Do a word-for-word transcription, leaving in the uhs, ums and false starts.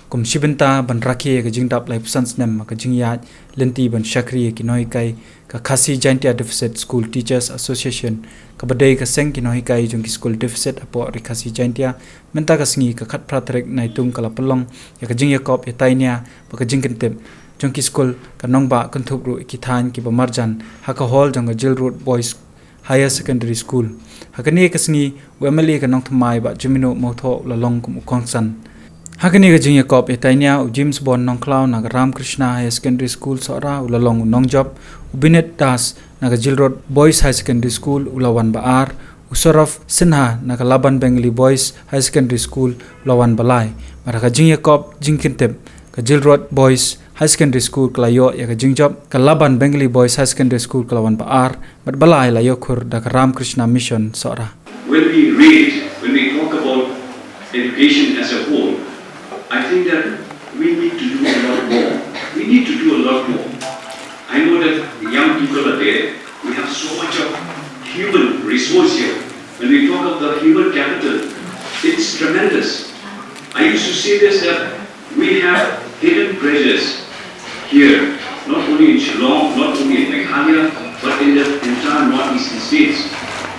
Kum shi bynta ban rakhe ïa ka jingdap laiphew san snem ha ka jingïaid lynti ban shakri ïa ki nonghikai, ka Khasi Jaintia Deficit School Teachers Association, kaba dei ka seng ki nonghikai jong ki skul deficit hapoh Ri Khasi Jaintia, mynta ka sngi ka khatphra tarik Naitung ka la pynlong ïa ka jingïakop ïatainia bad ka jingkyntip jong ki skul, ka nongbah kynthup ruh ïa ki thaiñ kiba marjan ha ka hall jong ka Jail Road Boys Higher Secondary School. Ha kane ka sngi, u M L A ka Nongthymmai Bah Jemino Mawthoh u la long kum u kongsan. Ha kane ka jingïakop ïatainia, u James Bond Nongkhlaw na ka Ramakrishna Higher Secondary School Sohra u la long u nongjop, u Binet Das na ka Jail Road Boys Higher Secondary School u la wan ba ar, u Saurav Sinha na ka Laban Bengali Boys Higher Secondary School u la wan ba lai. Bad ha ka jingïakop jingkyntip, ka Jail Road Boys Higher Secondary School ka la ïoh ïa ka jingjop, ka Laban Bengali Boys Higher Secondary School ka la wan ba ar, bad ba lai la ïoh khur da ka Ramakrishna Mission Sohra. When we read, when we talk about education as a whole, I think that we need to do a lot more. We need to do a lot more. I know that the young people are there. We have so much of human resource here. When we talk of the human capital, it's tremendous. I used to say this, that we have hidden treasures here, not only in Shillong, not only in Meghalaya, but in the entire northeastern states.